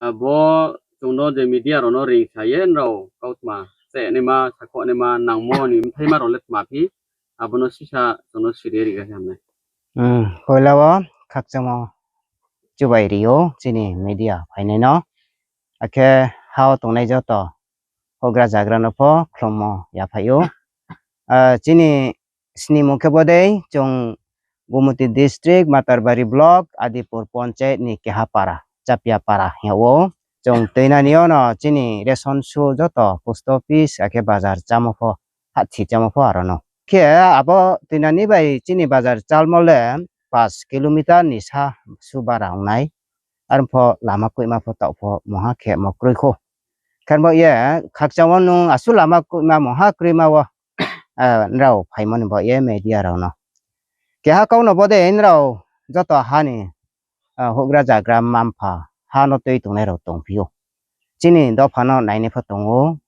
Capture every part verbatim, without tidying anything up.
Bo chung no je media rao no reing sa ye nrao kautma, chehnaima, sakhouhnaima, nangmo ni bthaima rao le tma phi, abo no sisa chung no siri ri ga khe ham nai. Poila wo khakchangmo chubai ri ou chini media phainai no. Akhe ha wo tongnai joto houhgra zagra no pho khlummo yaphai ou. Chini snimung khe bodei, chung Gumoti district, Matarbari block, Adipur panchayat ni keha para, Chapia para hing yag ou. Chung tuinani yo no chini ration su joto post office akhe bazar chámo pho, hahthi chámo pho aro no. Khe abo tuinani bai chini bazar chálmo le পাঁচ kilometer ni sa su bara ong nai. Are pho lama koihma pho taoh pho mungha khe mo kroi khou. Khe bo ye khakchang wo nung asuh lama koihma mungha kroima wo nrao phaimo ni baoh ye media rao no. Keha kau no bodei nrao joto ha ni houhgra zagra mma-mpha ha no tui tongnai rao tongphi ou. Chini dopha no nainai pho tong ou.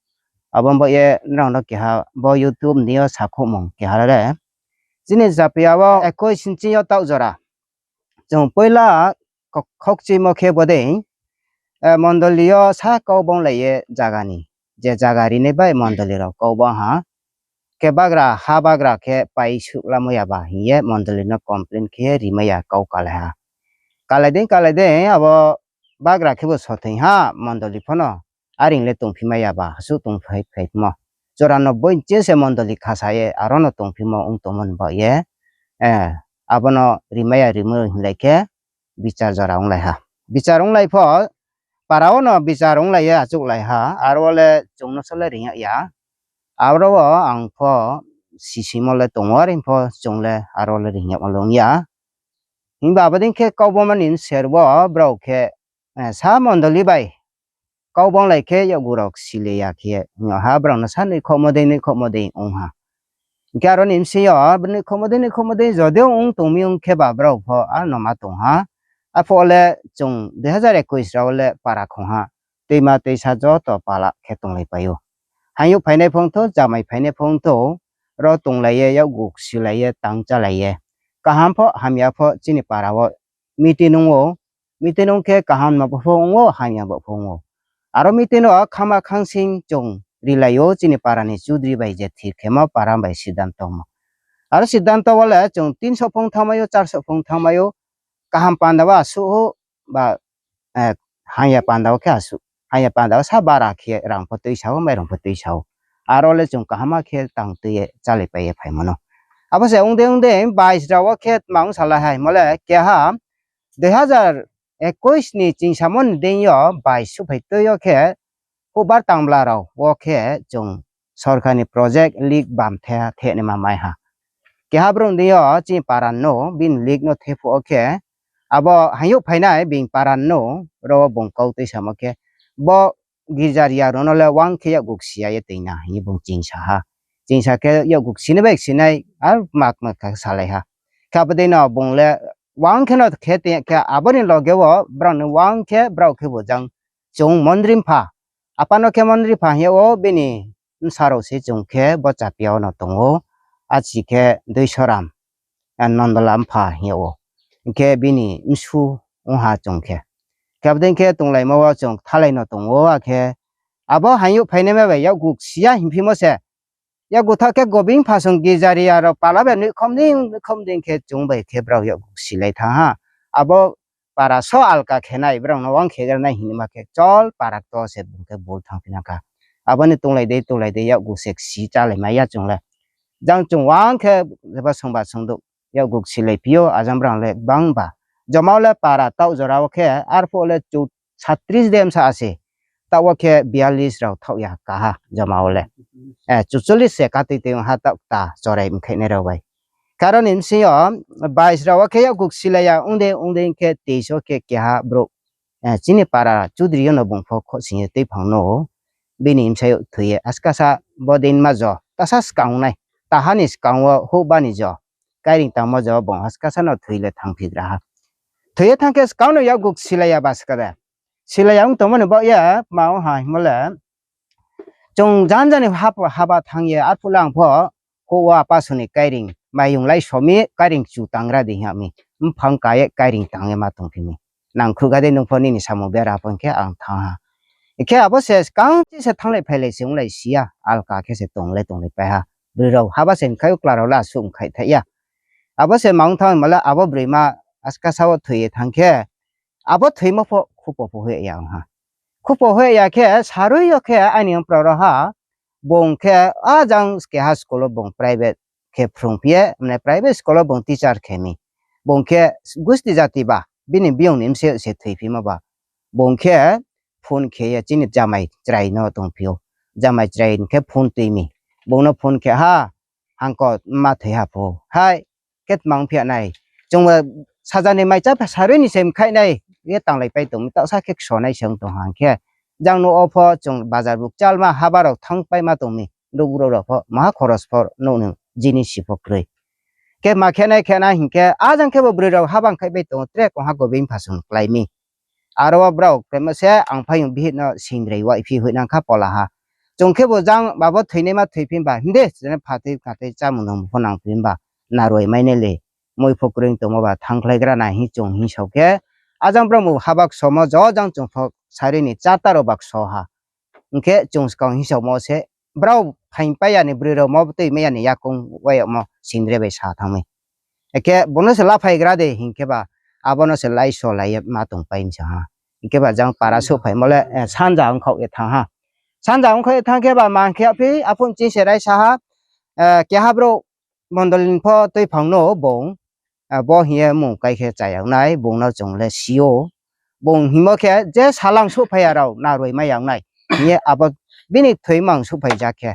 Abo ni baoh ye nrao no keha bo YouTube ni yo sakhouhmung keha le. Chini Chapia wo একুশ inch yo taoh jora. Chung poila khokchimo khe bodei, mondoli yo sa kau banglai ye zaga ni, je zaga rinai bai mondoli rao kau bang ha. Khe bagra, ha bagra khe pai suh lamo ya ba hing ye mondoli no complain khe ye rimai ya kau kalai ha. Kalai dei, kalai dei, abo bagra khe bo sothoi ha mondoli pho no. Areing le tongphi mai ya ba, asuh tongphai phaimo. Jora no boiche se mondoli khasa ye, aro no tongphimo ong tongmo ni baoh ye, abo no rimai ya rimo hinglai khe, bichar jora onglai ha. Bichar onglai pho, para wo no bichar onglai ye achouhlai ha, aro wo le chung no so le ring yag ya. Aro wo ang pho sisimo le tong ou, are pho chung le aro le ring yagmo le ong ya. Himba abo dei khe kau boma ni bser wo brao khe, sa mondoli bai kau banglai khe yakgu rao ksilei ya khe hing yag ha, brao no sa noihkhouhmo dei, noihkhouhmo dei ong ha. Hing khe aro ni bsing yo noihkhouhmo dei, noihkhouhmo dei jodi ong tong mi ong khe ba brao pho ano ma tong ha. Aphuh wo le chung দুই হাজার একুশ rao le para khong ha, tuima tuisa joto pala khe tonglai pai ou. Hayouh phainai phung thou, jamai phainai phung thou, ro tonglai ye, yakgu ksilai ye, tang chálai ye. Kaham pho, hamya pho, chini para wo meeting ong ou. Meeting ong khe kaham ma pho ong ou, hamya ba pho ong ou. Aro meeting wo khama khangsing chung rilai ou, chini para ni chudri bai je thir khemo para bai siddhanto mo. Aro siddhanto wo le chung তিনশো phung thanngmai ou, চারশো phung thanngmai ou. Kaham panda wo asuh ou, ba, hamya panda wo khe asuh. Hamya panda wo sa bara khe rang pho tuisa ou, mairung pho tuisa ou. Aro le chung kaham khe tang tui ye chálai pai ye phaimo no. Abo se ong dei ong dei, বাইশ rao wo khe tma ong salai ha hingmo le keha দুই হাজার একুশ ni chingsamo ni deing yo বাইশ souhphai tui yo khe, houhbar tangbla rao wo khe chung sorkar ni project leak bam the, the naima mai ha. Keha brouh ni deing yo chini para no, bini leak no the phuh wo khe, abo hayouh phainai bini para no, ro wo bung kau tuisamo khe, bo girja ri ya rao no le wang khe yakgu ksia ye toing na hing ye bung chingsa ha. Chingsa khe yakgu ksinai bai ksinai, ar kma kma khe salai ha. Khe abo dei no bung le wang khe no khe toing ya khe abo ni loge wo brao ni wang khe brao khe bo jang chung mondri mpha. Apa no khe mondri mpha hing yag ou, bini bsa rao se chung khe bo Chapia wo no tong ou, achi khe Duisoram, Nondola mpha hing yag ou. Hing khe bini bsu ong ha chung khe. Khe abo dei khe tonglaimo wo chung kthalai no tong ou, akhe abo hayouh phainaima bai yakgu ksia hingphimo se. Yakgu thaoh khe gobing phasong girja ri ya rao pala bai noihkhom dei, noihkhom dei khe chung bai khe brao yakgu ksilai thanng ha. Abo para so alka khe nai, brao no wang khe gra nai hingma khe chol para kto se bung khe bul thanngphi na kha. Abo ni tonglai dei, tonglai dei yakgu se ksilai mai ya chung le. Jang chung wang khe jeba songba songdouh yakgu ksilai phi ou, ajang brao le gbangba. Joma wo le para taoh jora wo khe, arphuh wo le চৌত্রিশ de msa ase. Taoh wo khe বিয়াল্লিশ rao thaoh ya kaha joma wo le. চৌচল্লিশ se katui tui ong ha taoh kta chorai mkhainai rao bai. Karo ni bsing yo বাইশ rao wo khe yakgu ksilai ya, ong dei ong dei khe তেইশ wo khe keha brouh, chini para chudri yo no bung pho khohsing ye tuiphang no, bini bsayouh thoi ye askasa bo dei ma jo, tasa skang nai, taha ni skang wo houhba ni jo, kairing tangmo jo bung askasa no thoi le thanngphi gra ha. Thoi ye thanng khe skang no yakgu ksilai ya ba ska de. Silai ya ong tongmo ni baoh ye, kma ong ha hingmo le, chung janja ni hap-, haba thanng ye, arphuh le ang pho, houh wo apa song ni kairing, maiyong lai so mi, kairing chu tangra di hing yag mi, mphang ka ye kairing tang ye ma tongphi mi. nangkhruh ga dei nung pho nini samung bera pho hing khe ang thanng ha. Hing khe abo se skang chi se thannglai phailai se onglai si ya, alka khe se tonglai tonglai pai ha. Broi rao haba se mkhaih ou, chla rao le asuh mkhaih thaih ya. Abo se ma ong thanng hingmo le abo broima askasa wo thoi ye thanng khe, abo thoimo pho khupo pho hoih ya ong ha. Khupo hoih ya khe, sarui yo khe aini ongpra rao ha, bung khe ajang keha school wo bung private khe phrungphi ye, mane private school wo bung teacher khe mi. Bung khe gusti jati ba, bini biyong ni bsayouh se thoiphimo ba. Bung khe phone khe ye chini jamai chrai no tongphi ou. Jamai chrai khe phone tui mi. Bung no phone khe ha, hangko ma thoi ha pho. Hai, khe tma ongphi ya nai. Chung bo saja ni mai chá pha sarui ni se mkhaih nai. Ye tanglai pai tong mi, taohsa khe kso nai se ong tong ha hing khe. Jang nouh wo pho chung bazar bu kchalma haba rao thanngpaima tong mi. Nouh brouh rao pho maha khoros pho nouh ni jinis si pho kroi. Khe ma khe nai khe nai hing khe, ajang khe bo broi rao haba mkhaih bai tong ou, tre kong ha Gobin pha sung klái mi. Aro wo brao kremo se ang phaiyong bihih no sindrei waiphi hoihnang kha pola ha. Chung khe bo jang abo thoinaima thoiphi ba, himde, jene phathoi khathoi chámung nung pho nangphi ba, naroi mai nai le, moi pho kroi tongmo ba, thanngkhlaigra nai hing chung hing sao khe, ajang brao bo haba ksomo jo jang chung pho sarui ni chata rao ba kso ha. Hing khe chung skang hing saomo se, brao phaingpai ya ni broi rao mo btui mai ya ni yakoung wai yagmo sindrei bai sa thanng mi. Akhe bo no se laphaigra de hing khe ba, abo no se laiso lai ye ma tongpai mi sa ha. Hing khe ba jang para souhphaimo le, eh, sanja ongkhaoh ye thanng ha. Sanja ongkhaoh ye thanng khe ba ma hing khe aphi, aphuh ching se raisa ha, eh, keha brouh mondoli ni pho tuiphang no bung, ah, bo hing ye mung kai khe cha yag nai, bung no chung le si ou. Bung hingmo khe je salang souhphai ya rao naroi mai yag nai. Hing ye abo bini thoi mang souhphai ja khe,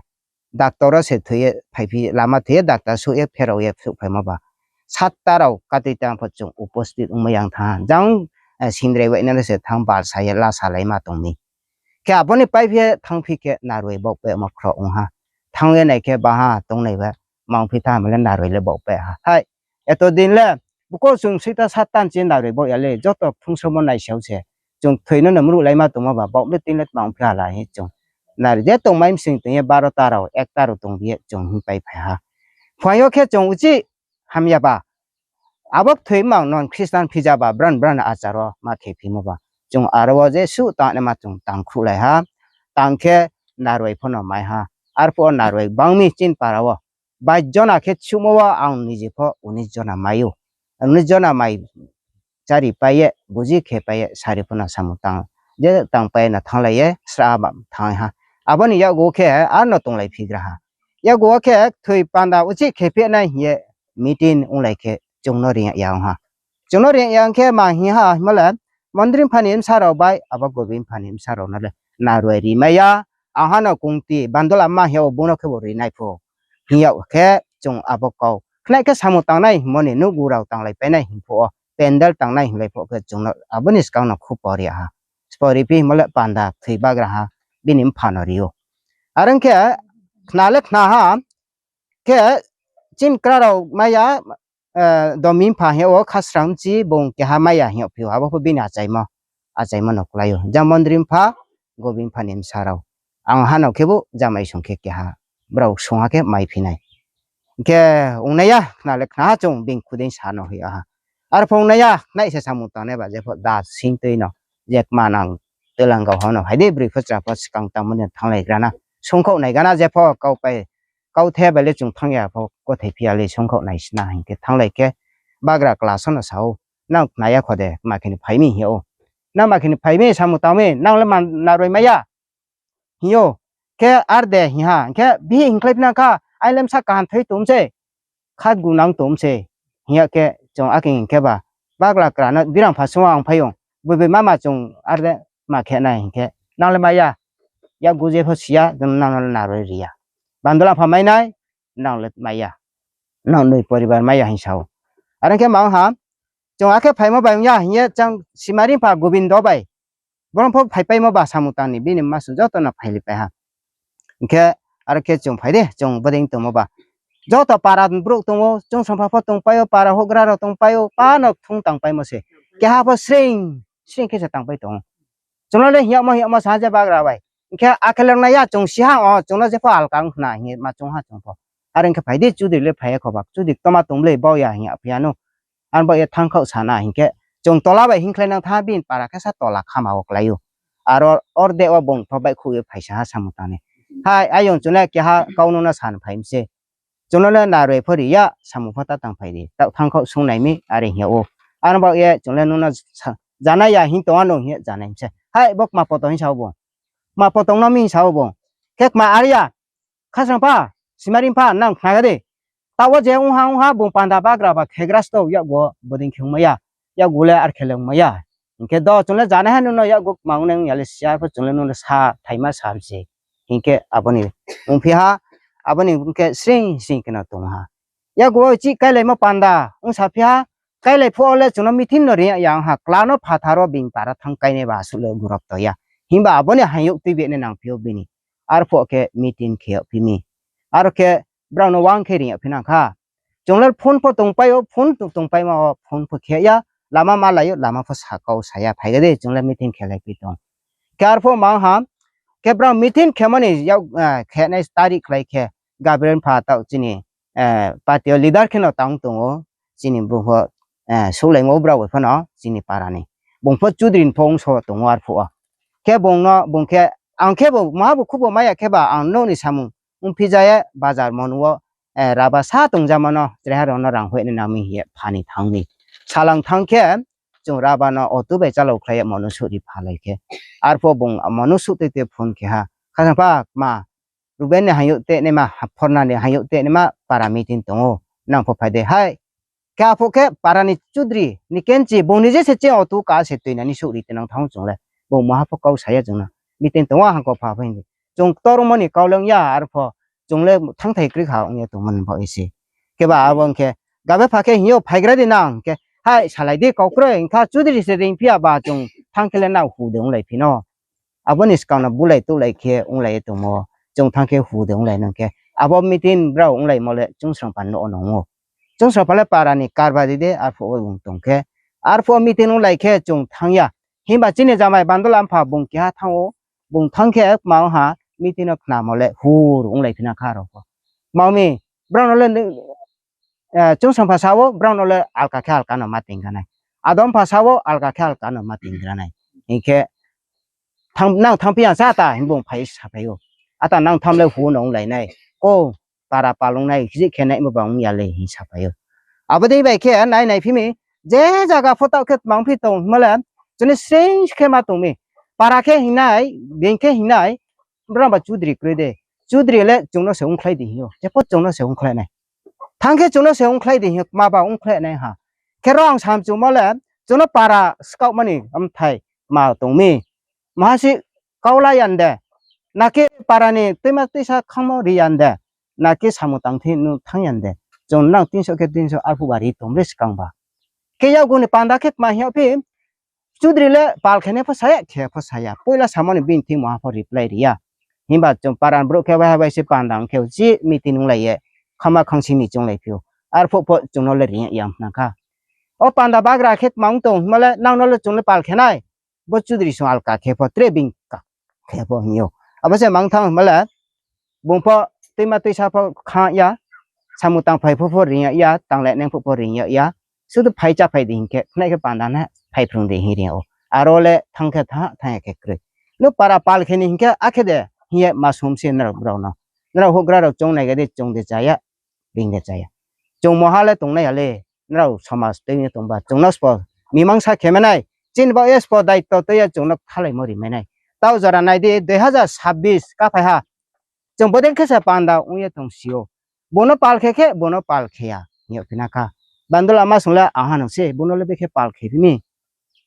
doctor wo se thoi ye phaiphi, lama thoi ye doctor souh ye pherao ye souhphaimo ba. Satta rao katui tang pho chung uposthit ongmai yang thanng ha. Jang, eh, sindrei wainai no se thanng balsa ye lasalaima tong mi. Khe abo ni paiphi ye thanngphi khe naroi baoh pehmo khro ong ha. Thanng ye nai khe baha tongnai ba, ma ongphi tha hama le naroi le baoh peh ha. Hai, eto din le, buko chung suita satan chi naroi baoh ya le, joto phungsomo naisao se. Chung thoi no no mruhlaima tongmo ba, baoh le tin le tma ongphi ha la hing chung. Naroi je tongmai msing tong ye barota rao, ekta rao tong bi ye chung hingpai phai ha. Phuaing yo khe chung uchih hamya ba, abo kthoi mang non Christian phija ba bran bran achar wo ma khe phimo ba. Chung aro wo je suh tangnaima chung tang khruhlai ha, tang khe naroi pho no mai ha. Arphuh wo naroi bang mi chini para wo. Bais jona khe suhmo wo ang nije pho unis jona mai ou. Unis jona mai chári pai ye, buji khe pai ye, sari pho no samung tang. Je tang pai no thannglai ye, sra ba thanng ha. Abo ni yakgu khe, ar no tonglai phigra ha. Yakgu wo khe, kthoi panda uchih khe phi nai hing ye, meeting onglai khe, chung no ri ya ong ha. Chung no ri ya ong khe, ma hing ha, himo le, Mondri mpha ni bsa rao bai, abo Gobi mpha ni bsa rao no le, naroi ri mai ya, ang ha no kungti, bandol ama hing ya wo, bung no khe bo ri nai pho. Hing yag khe, chung abo kau. Khnai khe samung tangnai hingmo ni nuhgu rao tanglai painai hing phuh wo, pandal tangnai hinglai phuh khe chung no abo ni skang no khupo ri ya ha. Spo ri phi hingmo le panda kthoi bagra ha, bini mpha no ri ou. Are ong khe, khna le khna ha, khe chini kra rao mai ya, eh, Domi mpha hing yag wo khasram chi bung keha mai ya hing yag phi ou, abo pho bini achaimo, achaimo no klái ou. Jang Mondri mpha, Gobi mpha ni bsa rao. Ang ha no khebu jamai song khe keha, brao song ha khe mai phi nai. Hing khe ongnai ya, khna le khna ha chung bini khudei sa no hoih ya ha. Arphuh ongnai ya, khnai se samung tangnai ba, jepho da sing tui no, je kma nang toilang gau ha no, hai di broi pho chra pho skang tangmo ni thannglai gra na. Songkhaoh nai gana jepho kau pai, kauthe bai le chung thanng ya pho, kothai phi ya le songkhaoh nai sna hing khe thannglai khe bagra class no sa ou, nang khna ya kho de, ma khe ni phai mi hing yag ou. Nang ma khe ni phai mi, samung tang mi, nang le ma naroi mai ya. Hing ou, khe ar de hing ha, hing khe bihih hingkhlai phi nang kha, ai le bsa kaham thoi tong se, khatgu nang tong se, hing yag khe chung akhe hing khe ba, bagra kra no birang pha sung ang phai ong, boi boi mama chung ar de ma khe nai hing khe, nang le mai ya, yakgu jepho si ya, nang no le naroi ri ya. Bandola pha mai nai, nang le mai ya. Nang noi poribar mai ya hing sa ou. Are ong khe ma ong ha, chung akhe phaimo bai ong ya hing ye chang Simari mpha Gobindo bai. Boro pho phaipaimo ba samung tang ni bini masung joto no phailai pai ha. Hing khe aro khe chung phai di, chung bodei tongmo ba. Joto para ni brouh tong ou, chung songpha pho tongpai ou, para houhgra rao tongpai ou, pa no kthung tangpaimo se. Keha pho sring, sring khe se tangpai tong ou. Chung no le hing yagmo, hing yagmo sa je bagra bai. Hing khe akhe le nai ya, chung si ha, o, chung no jepho alka ong khna hing ye ma chung ha chung pho. Are ong khe phai di, chudri le phai ya kho ba, chudri ktoma tong le bau ya hing ya phi ya no. Ang baoh ye thanngkhaoh sana hing khe, Chung tola bai hingkhlai nang tha, bini para khe sa tola khama wo klái ou. Aro orde wo bung pho baihkhouh ye phaisa ha samung tang ni. Hai, ayong chung le keha kau no no san phai mi se. Chung no le naroi pho ri ya, samung pho ta tang phai di. Taoh thanngkhaoh sung nai mi, are hing yag ou. Aro baoh ye chung le nung no sa-, janai ya hing tong ano hing ye janai mi se. Hai, bo kma poto hing sa ou bung. Kma poto no mi hing sa ou bung. Khe kma are ya, Khasrang pha, Simari pha, nang khna kha di. Taoh wo je ong ha, ong ha, bung panda bagra ba khegra sto, yakgu bodei khe ongmai ya. Yakgu le ar khe le ongmai ya. Hing khe do chung le janai ha nung no yakgu kma ong nai ong ya le siya pho chung le nung no sa, thaima sa mi se. Hing khe abo ni ongphi ha, abo ni ong khe sring sring khe no tong ha. Yakgu wo chih kailaimo panda ong sa phi ha, kailai phuh wo le chung no meeting no ri ya ong ha, kla no phathar wo bini para thanng kainai ba asuh le gurop to ya. Himba abo ni hayouh tuibi nai nang phi ou bini. Arphuh khe meeting khe yag phi mi. Aro khe brao no uang khe ri yag phi nang kha. Chung le phone pho tongpai ou, phone tongpaimo wo phone pho khe ya, lama malai ou, lama pho sakau sa ya, phai kha di, chung le meeting khelai phi tong. Khe arphuh mang ha, khe brao meeting khemo ni yak, khenai tarik khlai khe, Gabriel pha taoh chini party yo leader khe no tang tong ou, chini bung pho, souhlaimo brao bai pho no chini para ni. Bung pho chudri ni pho ongso tong ou arphuh wo. Khe bung no, bung khe, ang khe bo maha bo khubo mai ya khe ba ang nouh ni samung ongphi ja ye bazar monu wo, raba sa tongjamo no chraiha rao no rang hoih nai nang mi hing ye pha ni thanng ni. Salang thanng khe, chung raba no auto bai chalao khlai ye monu souhri phalai khe. Arphuh bung monu souh tei tei phone khe ha. Khasrang pha kma, Ruben ni hayouh tei naima, Phorna ni hayouh tei naima para meeting tong ou. Nang pho phai de hai. Khe arphuh khe para ni chudri ni kenchi, bung ni je se chini auto ka se tuinani souhri tinang thanng chung le. Bung maha pho kau sa ya chung no. Meeting tong ou hang kau pha pho hing di. Chung ktormo ni kau le ong ya arphuh. Chung le thanngthai kroi kha ong ye tongmo ni baoh ye se. Khe ba abo ong khe, Gabe pha khe hing yo phaigra di nang khe, hai salai di kau kroi, hing kha chudri se reing phi ya ba chung thanng khe le nrao hu de onglai phi no. Abo ni skang no bulai touhlai khe onglai ye tongmo, chung thanng khe hu de onglai nang khe. Abo meeting brao onglaimo le Chungsrang pha no nung ou. Chungsrang pha le para ni karba di de, arphuh wo bung tong khe. Arphuh meeting onglai khe chung thanng ya. Himba chini jamai Bandola mpha bung keha thanng ou, bung thanng khe kma ong ha, meeting no khnamo le hur onglai phi nang kha rao pho. Kma ong mi, brao no le Chungsrang pha sa ou, brao no le alka khe alka no ma tinggra nai. Adam pha sa ou, alka khe alka no ma tinggra nai. Hing khe, nang thanngphi ya sa ta, hing bung phai saphai ou. Ata nang tham le hu no onglai nai. Ko, para palung nai, hijik khe naimo ba ong ya le, hing saphai ou. Abo dei bai khe, nai nai phi mi, je zaga pho taoh khe tmang phi tong hingmo le, chini sring khe ma tong mi. Para khe hing nai, being khe hing nai, brao ba chudri kroi de. Chudri le chung no se ongkhlai di hing ou. Jepho chung no se ongkhlai nai. Thanng khe chung no se ongkhlai di hing ou, kma ba ongkhlai nai ha. Khe ro ang samchungmo le, chung no para skaohmo ni mthai kma tong mi. Maha se kau la ya de. Naki para ni tuima tuisa khangmo ri ya de. Naki samung tang thi no thanng ya de. Chung nang tinso khe tinso arphuh ba ri tong le skang ba. Khe yakgu ni panda khe kma hing yag phi, chudri le pal khe nai pho sa ya, khe pho sa ya. Poila samo ni bini thing maha pho reply ri ya. Himba chung para ni brouh khe waiha bai se panda ong khe uchih meeting onglai ye, khama khangsing ni chounglai phi ou. Arphuh pho chung no le ri ya ong nang kha. O panda bagra khe kma ong tong hingmo le, nang no le chung le pal khe nai. Bo chudri song alka khe pho, tre bini ka khe pho hing ou. Abo se mang thanng hingmo le, bung pho tuima tuisa pho kha ya, samung tangphai phuh pho ri ya, tanglai nai phuh pho ri ya. Sudu phai cháphai di hing khe, khnai khe panda nai, phai phrung di hing ri ou. Aro le thanng khe thanng, thanng ya khe kroi. Nung para pal khe ni hing khe, akhe de, hing ye ma sum se nrao brao no. Nrao houhgra rao choung nai ga di, chung de cha ya, being de cha ya. Chung moha le tongnai ya le, nrao somaj tui ye tongba, chung no sbo, mimangsa khe mai nai, chini baoh ye sbo daito tui ye chung no kthalaimo ri mai nai. Taoh jora nai di, dui hazar sabbish kaphai ha, chung bodei khe se panda ong ye tong si ou. Bung no pal khe khe, bung no pal khe ya, hing yag phi nang kha. Bandola ma sung le ang ha nung se, bung no le bekhe pal khe phi mi.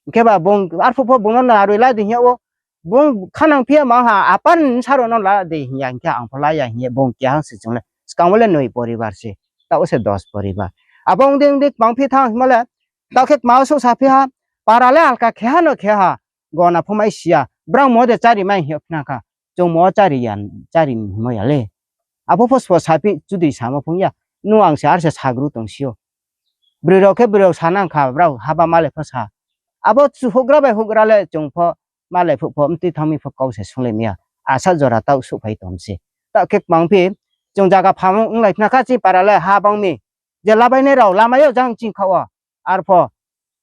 Hing khe ba bung arphuh pho bung no naroi la di hing yag ou. Bung khanang phi ya mang ha, apar bsa rao no la di hing ya, hing khe ang pho la ya hing ye bung keha se chung le. Skang wo le noi poribar se, taoh wo se dos poribar. Abo ong di ong di kmang phi thanng hingmo le, taoh khe kma wo souh sa phi ha, para le alka khe ha no khe ha, gona pho mai si ya, brao mo de chári mai hing yag phi nang kha, chung mo chári ya, chári hingmo ya le. Abo pho sbo saphi chudri samo phung ya, nung ang se ar se sagru tong si ou. Broi rao khe broi rao sa nang kha, brao haba malai pho sa. Abo chu houhgra bai houhgra le chung pho malai phuh pho mtui thanng mi pho kau se sunglai mi ya. Asa jora taoh souhphai tong se. Taoh khe kmang phi, chung zaga phamo onglai phi nang kha chini para le ha bang mi. Je labainai rao lama yo jang ching khaoh wo. Arpho,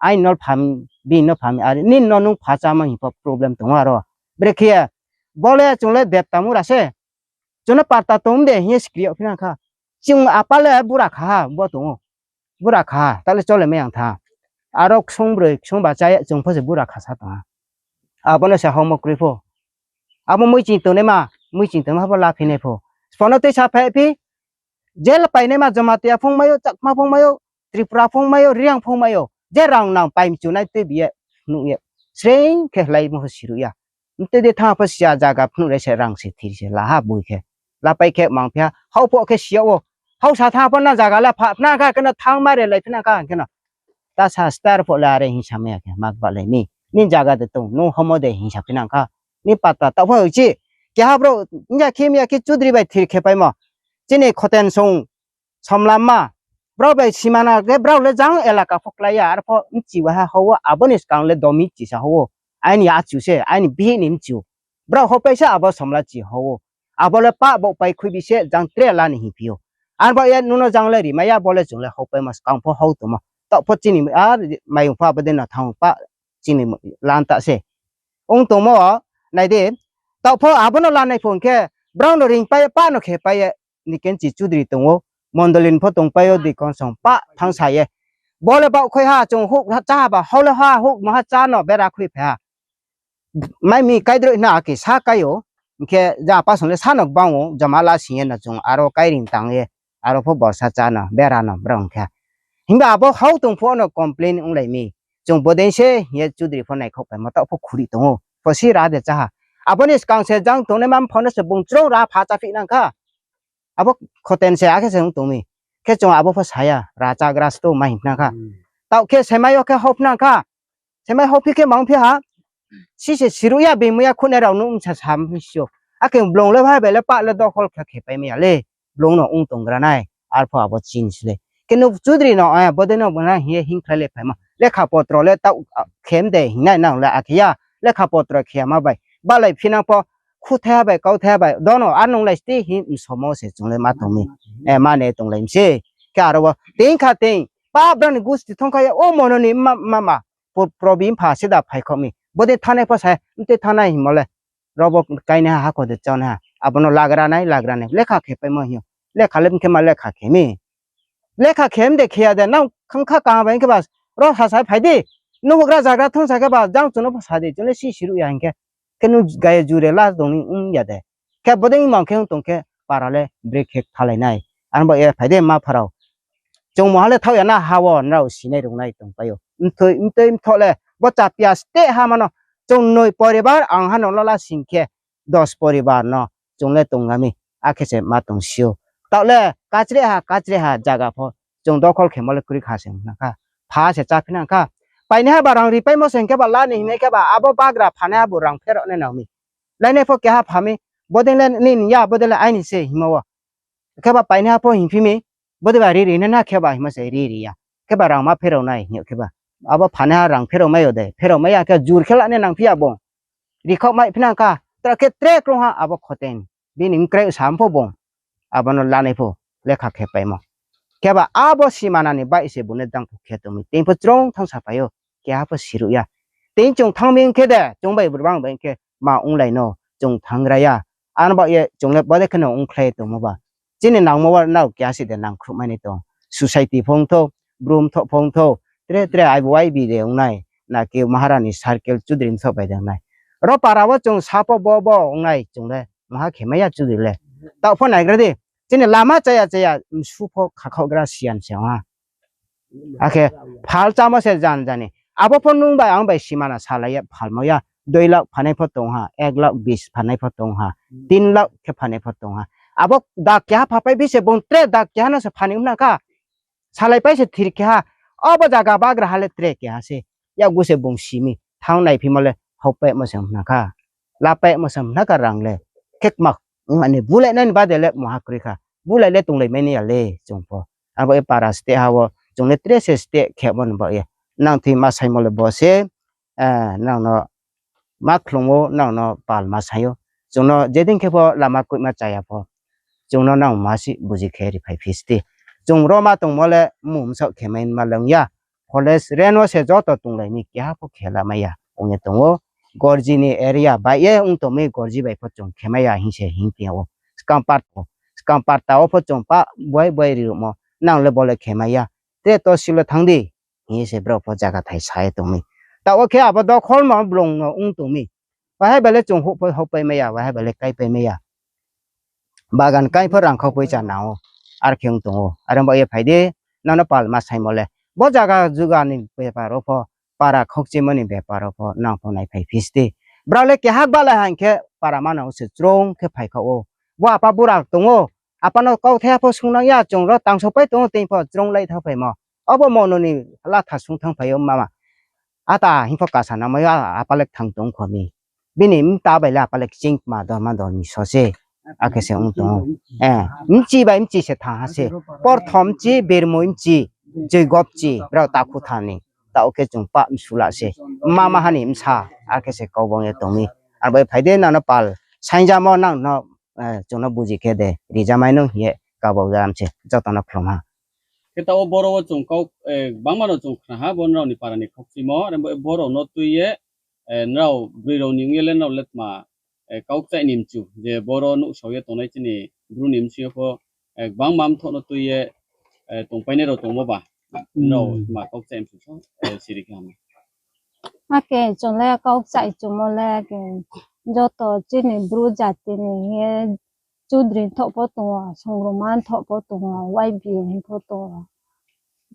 Aini no pha mi, bini no pha mi, are nini no nung pha chámo hing pho problem tong ou aro. Brekhe ye, bo le chung le dep tangmo ra se. Chung no parta tong de hing ye skri yag phi nang kha. Chung apa le bura kha ha, bo tong ou. Bura kha ha, ta le chole mai yang tha. Aro ksung broi, ksung ba chá ye chung pho se bura kha sa tong ha. Abo no se haumo kroi pho. Abo muiching tongnaima, muiching tongnaima bo la phi nai pho. Sbo no tei sa phai phi, je la painaima Jamatia phung mai ou, Chakma phung mai ou, Tripura phung mai ou, Reang phung mai ou. Je rang nang pai mchu nai tei bi ye, phnuh ye. Sreing khe laimo pho siruh ya. Mtei de thanng pho sia zaga phnuh rai se rang se thir se la ha boi khe. La pai khe mang phi ha, hao pho khe si yag ou. Hao sa thanng pho na zaga la pha phi nang kha, khe no thanng ma re lai phi nang kha, khe no. Ta sa star pho la are hing sa mai ya khe, mak ba lai ni. Ni zaga de tong, nung homo de hing sa phi nang kha. Ni pata taoh pho chi. Keha brouh, ya khe, ya khe chudri bai thir khe paimo. Chini khoten song, somlamma. Brao bai simana khe brao le jang elaka pho klái ya, ar pho mchi wa ha hao wo, abo ni skang le domi chi sa hao wo. Aini achu se, aini bihih ni mchi ou. Brao hopai se abo somla chi hao wo. Abo le pah bo pai khui bi se jang tre la ni hing phi ou. Ar bo ye nung no jang le rimai ya, bo le chung le hopaimo skang pho hao tongmo. Taoh pho chini, ar mayung pho abo de no thanng pah chini lanta se. Ong tongmo, nai di, taoh pho abo no lanai pho hing khe, brao no ringpai ye, pah no khe pai ye, ni kenchi chudri tong ou, mondoli ni pho tongpai ou, dikon song pah thanng sa ye. Bo le baoh khoi ha, chung houh chá ha ba, hao le ha, houh mo ha chá no bera khui phai ha. Mai mi kaidroih na ake sa kai ou, hing khe ja pa song le sa no gbang ou, jama la sing ye no chung aro kairing tang ye, aro pho borsa chá no, bera no, brao hing khe. Himba abo hao tong pho no complain onglai mi. Chung bodei se hing ye chudri pho naikhaoh paimo taoh pho khuri tong ou, pho si ra de chá ha. Abo ni skang se jang tongnaima pho no se bung chrung ra pha cháphi nang kha. Abo khoten se akhe se ong tong mi. Khe chung abo pho sa ya, ra chágra sto ma hing phi nang kha. Taoh khe semai yo khe hao phi nang kha. Semai hao phi khe mang phi ha. Si se siruh ya, bimui ya, khunai rao no ongsa sa mi si ou. Akhe blong le bhai bai le pah le dokhol khe khe pai mai ya le. Blong no ong tonggra nai. Ar pho abo chini si le. Khe no chudri no, bodei no bo na hing ye hingkhlai le phaimo. Lekha potro le taoh khem de hing nai nang le akhe ya. Lekha potro khe ya ma bai. Balai phi nang pho khuthaiha bai, kauthaiha bai. Dono ar nunglai sti hing msomo se chung le ma tong mi. Mane tonglai mi se. Khe aro wo teing kha teing. Pa brao ni gusti thong kha ye, o mono ni ma, ma, ma. Probi mpha se da phai kho mi. Bodei thanngnai pho sa, mtei thanngnai hingmo le. Robo kainaiha, hakho de chaonaiha. Abo no lagra nai, lagra nai. Lekha khe paimo hing ou. Lekha le mkhe ma lekha khe mi. Lekha khe mde khe ya de, nang khangkha kaham bai hing khe ba, ro sasa phai di. Nung houhgra zagra thung sa khe ba, jang chung no pho sa di, chung le si siruh ya hing khe. Khe nung gaya jure la tong ni ong ya de. Khe bodei mang khe ong tong khe para le brekhe kthalai nai. Ar bo ye phai de ma pha rao. Chung moha le thaoh ya na ha wo nrao sinai rungnai tongpai ou. Mthoi, mtoi mthoh le bo chapia steh ha mano. Chung noi poribar ang ha no lola sing khe dos poribar no chung le tongga mi. Akhe se ma tong si ou. Taoh le kachre ha, kachre ha zaga pho. Chung dokhol khemo le kroi kha se hing nang kha. Pha se cháphi nang kha. Painaiha ba rang ripaimo se hing khe ba la ni hingnai khe ba abo bagra phanaiha bo rang pherao nai nang mi. Lainai pho keha pha mi. Bodei le nini ya, bodei le aini se hingmo wo. Khe ba painaiha pho hingphi mi. Bodei ba ri ri nai na khe ba hingmo se ri ri ya. Khe ba rang ma pherao nai hing khe ba. Abo phanaiha rang pherao mai yo de. Pherao mai ya khe jur khe lanai nang phi ya bung. Rikhaoh mai phi nang kha. Tra khe tre krungha abo khoten. Bini mkrai sam pho bung. Abo no lanai pho. Lekha khe paimo. Khe ba abo simana ni baih se bung no dang pho khe tong mi. Teing pho chrung thanng sa phai ou. Keha pho siruh ya. Teing chung thanng mi hing khe de. Chung bai brbang bai hing khe. Ma onglai no. Chung thanng ra ya. Ano ba ye chung le bodei khe no ongkhlai tongmo ba. Chini nangmo wo nrao keha si de nangkhruh mai nai tong. Society phongthou, brum thoh phongthou, tre tre aibu aibi de ongnai, naki Maharani circle chudri mthoh bai de ongnai. Ro para wo chung sa pho bo bo ongnai chung le, maha khe mai ya chudri le. Taoh pho naigra di, chini lama chaya chaya msu pho khakhaohgra siyan se ong ha. Akhe phal chámo se jan jani. Abo pho nung bai ang bai simana salai ye phalmo ya. Dui lakh phanai pho tong ha, ek lakh bis phanai pho tong ha, tin lakh khe phanai pho tong ha. Abo dak keha phapai bi se bung tre dak keha no se phanai ong nang kha. Salai pai se thir keha. Abo zaga bagraha le tre keha se. Yakgu se bung simi. Thanng naiphimo le haupaimo se ong nang kha. Lapaimo se ong nang kha rang le. Khe kma, mane bulai nai ni bade le maha kroi kha. Bulai le tonglai mai nai ya le chung pho. Abo ye para steh ha wo, chung le tre se steh khemo ni baoh ye. Nang thoi ma saimo le bo se, nang no ma khlum ou, nang no pal ma sai ou. Chung no jedin khe pho lama koihma chaya pho. Chung no nang ma si buji khe ri phai phi sti. Chung ro ma tongmo le mmung bsaoh khe mai ma le ong ya. forest range wo se joto tonglai mi, keha pho khe la mai ya ong ye tong ou. Gorji ni area bai ye ong tong mi, gorji bai pho chung khe mai ya hing se hing tong ou. Skang part, skang part ta wo pho chung pa boi boi ri ruhmo, nang le bo le khe mai ya. Te to silo thanng di. Hing ye se brao pho zaga thai sa ye tong mi. Taoh wo khe abo dokhol mo blong no ong tong mi. Wahai bai le chung houh pho houhpai mai ya, wahai bai le kaipai mai ya. Bagan kai pho rangkhau poicha nang ou, ar khe ong tong ou. Are baoh ye phai di, nang no pal ma saimo le. Bo zaga juga ni bepar wo pho, para khokchimo ni bepar wo pho, nang pho naiphai phi sti. Brao le keha gbalai ha hing khe, para manang se chrung khe phai kha ou. Bo apa bura tong ou, apa no kauthai pho sungnang ya, chung ro tangsopai tong ou, tei pho chrung lai thanng phaimo. Abo mono ni latha sung thanng phai ou mama. Ata hing pho kasa nangmai ya, apa le kthang tong kho mi. Bini mta bai le apa le kching kma dorma dormi so se. Akhe se ong tong ou. Eh, mchi bai mchi se thanng ha se. Porthom mchi, birmoi mchi, joigo mchi, brao takhu tha ni. Taoh khe chung pa msula se. Mama ha ni bsa, akhe se kau bong ye tong mi. Ar bai phai di nang no pal. Saingjamo nang no, eh, chung no buji khe de. Rijamai no hing ye kabau jam se. Joto no khlum ha. Khe taoh wo boro wo chung kau, eh, gbangma no chung khna ha, bo nrao ni para ni khokchimo, are bo boro no tui ye, eh, nrao broi rao ni ong ye le nrao le tma, eh, kau kchaih ni mchu, je boro nuhsao ye tongnai chini bru ni bsing yo pho, eh, gbangma mthoh no tui ye, eh, tongpainai rao tongmo ba, nrao tma kau kchaih mchu so, eh, siri khe hamo. Akhe chung le kau kchaih chumo le, akhe joto chini bru jati ni hing ye, Chudri mthoh pho tong ou, songruma mthoh pho tong ou, Y B A hing pho tong ou.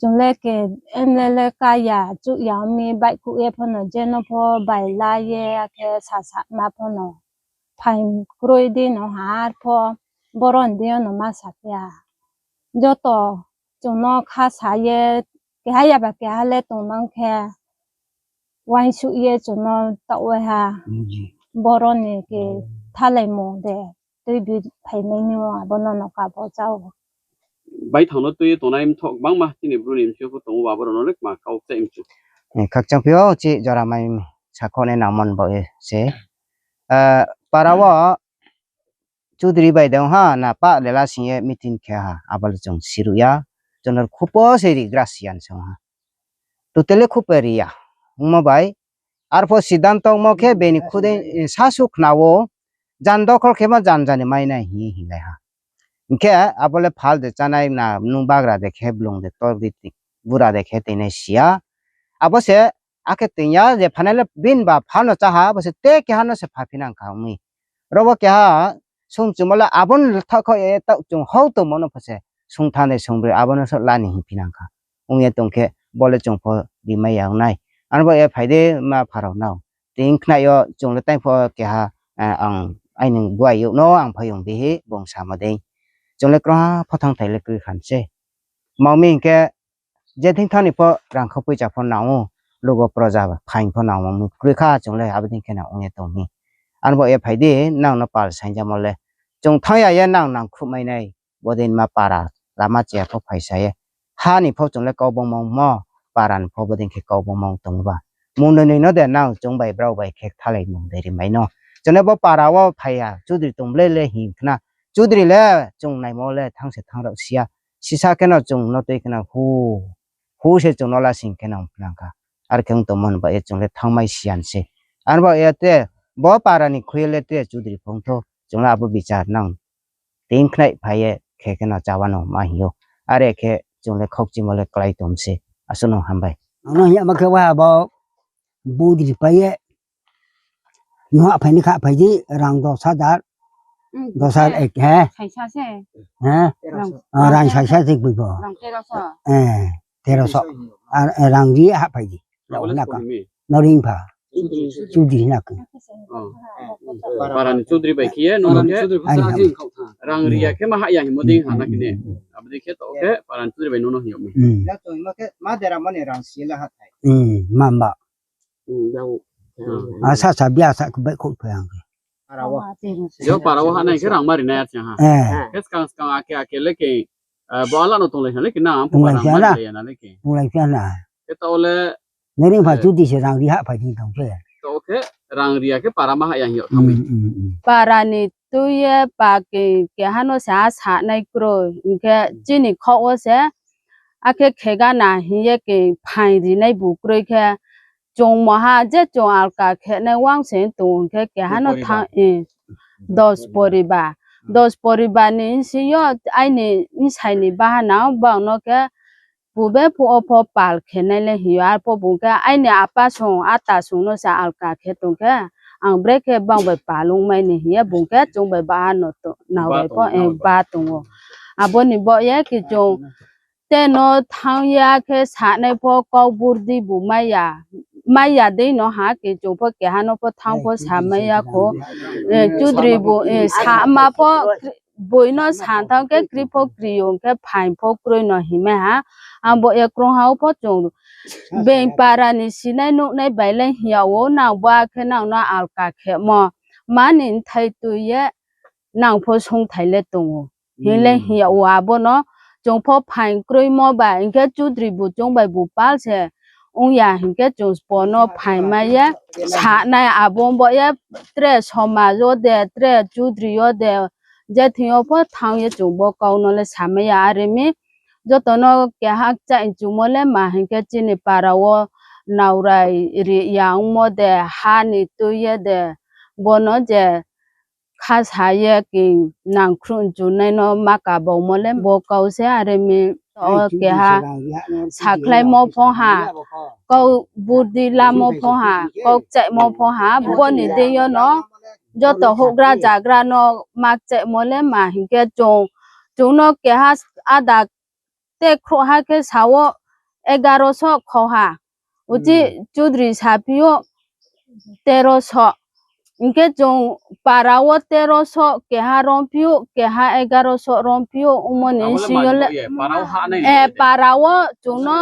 Chung le khe M L A le kaya, chuh ya mi baihkhouh ye pho no, je no pho bai la ye, akhe sasama pho no. Phaing kroi di no ha, ar pho boron di no ma saphi ya. Joto chung no kha sa ye, keha yaba keha le tongmang khe, uaingsouh ye chung no taoh wai ha. Boron ni khe thalaimung de, tuibi phainai ni abo no no kabo chá ou. Baithang no tui ye tongnai mthoh gbangma chini bru ni bsing yo pho tong ou, abo rao no le kma kau kchaih mchu. Eh, khakchang phi ou, chi jora mai sakhouh nai nangmo ni baoh ye se. Eh, para wo Chudri bai de ong ha, na pa lela sing ye meeting khe ha, abo le chung siruh ya. Chung no khupo se rigra siyan se ong ha. Totally khupo ri ya. Ongmo bai, arpho siddhanto ongmo khe bini khudei, eh, sasu khna wo, jan dokhol khemo jan jani mai nai hing ye hinglai ha. Hing khe abo le phal de chánai na, nung bagra de khe, blung de tor di, bura de khe toinai si ya. Abo se, akhe toing ya, je phanai le bini ba phal no chá ha, abo se te keha no se pha phi nang kha ong mi. Ro wo keha sungchumo le abo no thaoh khaoh ye taoh chung hau tongmo no pho se sungthanai sungbroi abo no so la ni hing phi nang kha. Ong ye tong khe bo le chung pho rimai ya ong nai. Ano bo ye phai di ma pha rao nao. Tei khnai yo chung le tai pho keha, eh, ang aini guai youh no ang phaiyong bihi bung samo dei. Chung le kroi pho thanngthai le kroi khan se. Mao mi hing khe je thing thanng ni pho rangkhau poicha pho nang ou, lugo proja phaing pho nang ou, kroi kha chung le abo dei khe nang ong ye tong mi. Ano bo ye phai di, nang no pal saingjamo le. Chung thanng ya ye nang nangkhruhmai nai, bodei ma para, lama cheya pho phaisa ye. Ha ni pho chung le kau bongmo ongmo, para ni pho bodei khe kau bongmo ong tong ba. Mung noi noi no de nang chung bai brao bai khe thalai mung de rimai no. Chung le bo para wo phai ya, chudri tong ble le hing khna. Chudri le chung naimo le thanng se thanng rao si ya. Sisa khe no chung no tui khe no hu, hu se chung no lasing khe no ong phnang kha. Ar khe ong tongmo ni baoh ye chung le thanngmai siyan se. Ano baoh ye te, bo para ni khui ye le te chudri phung tho, chung le abo bichar nang. Tei khnai phai ye khe khe no chá wa no ma hing ou. Are khe chung le khaukchimo le klái tong se. Asuh no hambai. Ano hing ya ma khe wa bo budri pai ye. Nung hahphai ni kha phai di, rang dos hajar. Dos hajar ek, he? He? Rang saisa se bui bo. Eh, teroso. Ar, eh, rang ri hahphai di. Nori pha. Chudri na khe. Para ni chudri bai khe ye, nung khe rang ri ya khe ma hah ya hingmo dei ha na khe ne. Abo dei khe to khe para ni chudri bai nung no hing yag mi. Ma ba. Asa sa bia sa khe baihkhouh phai ang khe. Jo para wo ha nai khe rang ma ri nai ar chang ha. Khe skang skang ake ake le khe, bo ala no tonglai ha le khe na, ang pho para ma ri ya na le khe. Tonglai phi ya na. Khe taoh le. Nori pha chudri se rang ri hahphai di tong khe. Taoh khe rang ri ya khe para ma hah ya hing yag thanng mi. Para ni tui ye pa ke, keha no se a sa nai kroi. Hing khe chini khaoh wo se akhe khega na hing ye ke phaing rinai bu kroi khe, chung moha je chung alka khenai uang se tong khe keha no thang, dos poriba. Dos poriba ni bsing yo aini bsai ni bahanao bang no khe pube phuh wo pho pal khenai le hing yo, arpho bung khe aini apa song, ata song no se alka khe tong khe, ang brekhe bang bai pal ongmai ni hing ye bung khe chung bai baha no to-, nao bai pho, ba tong ou. Abo ni baoh ye ke chung te no thanng ya khe sanai pho kau burdi bu mai ya, mai ya dei no ha ke chung pho keha no pho thanng pho samai ya kho. Chudri bu, sama pho, boi no san thanng khe kri pho kri ong khe phaing pho kroi no hingmai ha. Ang bo ye krungha wo pho chung being para ni sinai nuhnai bai le hing ya ou, nang bo akhe nang no alka khemo. Mani bthai tui ye nang pho sungthai le tong ou. Hing le hing ya ou abo no, chung pho phaing kroimo ba, hing khe chudri bu chung bai bu pal se ong ya, hing khe chung sbo no phaing mai ye sanai abo bo ye tre somaj yo de, tre chudri yo de, je thing yo pho thanng ye chung bo kau no le samai ya. Are mi joto no keha kchaih chumo le ma hing khe chini para wo naorai ri ya ongmo de, ha ni tui ye de, bo no je khasa ye ke nangkhruh chunai no ma kabaomo le bo kau se. Are mi o keha sakhlaimo pho ha, kau burdi lamo pho ha, kau kchaihmo pho ha, bo ni deing yo no joto houhgra zagra no ma kchaihmo le ma hing khe chung, chung no keha ada te khrouhha khe sa wo egaro so khau ha. Uchih chudri saphi ou tero so. Hing khe chung para wo tero so, keha romphi ou, keha egaro so romphi ou, ongmo ni bsing yo le, para wo chung no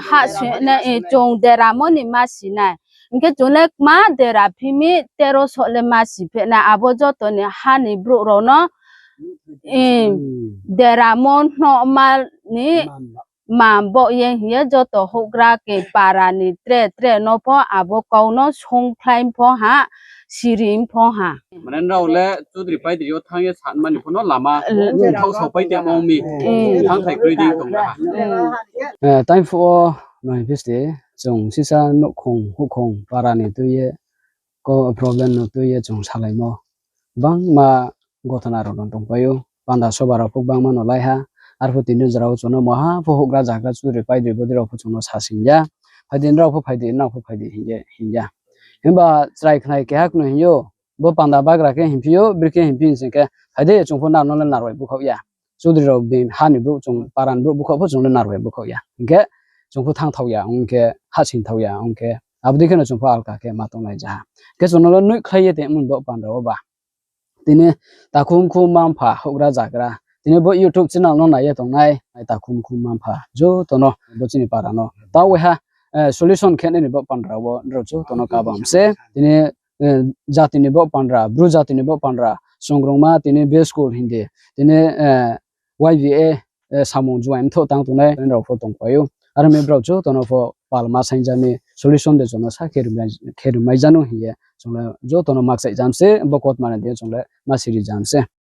hahsoing nai, chung deramo ni ma si nai. Hing khe chung le kma dera phi mi tero so le ma si phehnai, abo joto ni ha ni brouh rao no deramo hnohma ni ma baoh ye hing ye joto houhgra ke para ni tre tre no pho abo kau no sungkhlai pho ha, siri pho ha. Mane nrao le chudri paidri yo thanng ye sanmani pho no lama thaoh saopai tongmo mi, thanngthai kroi dei tong ha. Time phuh wo no hing phi se, chung sisa nouhkhong houhkhong para ni tui ye, problem no tui ye chung salaimo. Bangma gothona rao no tongpai ou, panda soba rao pho bangma no lai ha, arphuh tini jora wo chung no maha pho houhgra zagra chudri paidri bodei rao pho chung no sasing ya, phai di nrao pho phai di, nrao pho phai di hing ye hing ya. Himba chrai khnai keha knu hing ou, bo panda bagra khe hingphi ou, bri khe hingphi hing sing khe, phai di chung pho nrao no le narbai búkhaoh ya. Chudri rao bini ha ni brouh chung, para ni brouh búkhaoh pho chung le narbai búkhaoh ya. Hing khe chung pho thanngthao ya ong khe, hahsoingthao ya ong khe, abo dei khe no chung pho alka khe ma tonglai ja ha. Khe chung no le noihkhlai ye tongmo ni bo panda wo ba. Tini takhu mkhu mma mpha houhgra zagra, tini bo YouTube channel no nai ye tongnai takhu mkhu mma mpha joto no, bo chini para no taoh waiha solution khe nai ni bo panda wo nrao joto no kabam se. Tini jati ni bo pandra, Bru jati ni bo pandra, songrongma tini B school hindi, tini Y B A samung juaing mthoh tang tongnai rao pho tongpai ou. Are mi brao joto no pho palma saing ja mi, solution de chung no sa khe rimai ja nou hing ye chung le joto no makchaih jam se, bo kautma ni deing yo chung le ma siri jam se.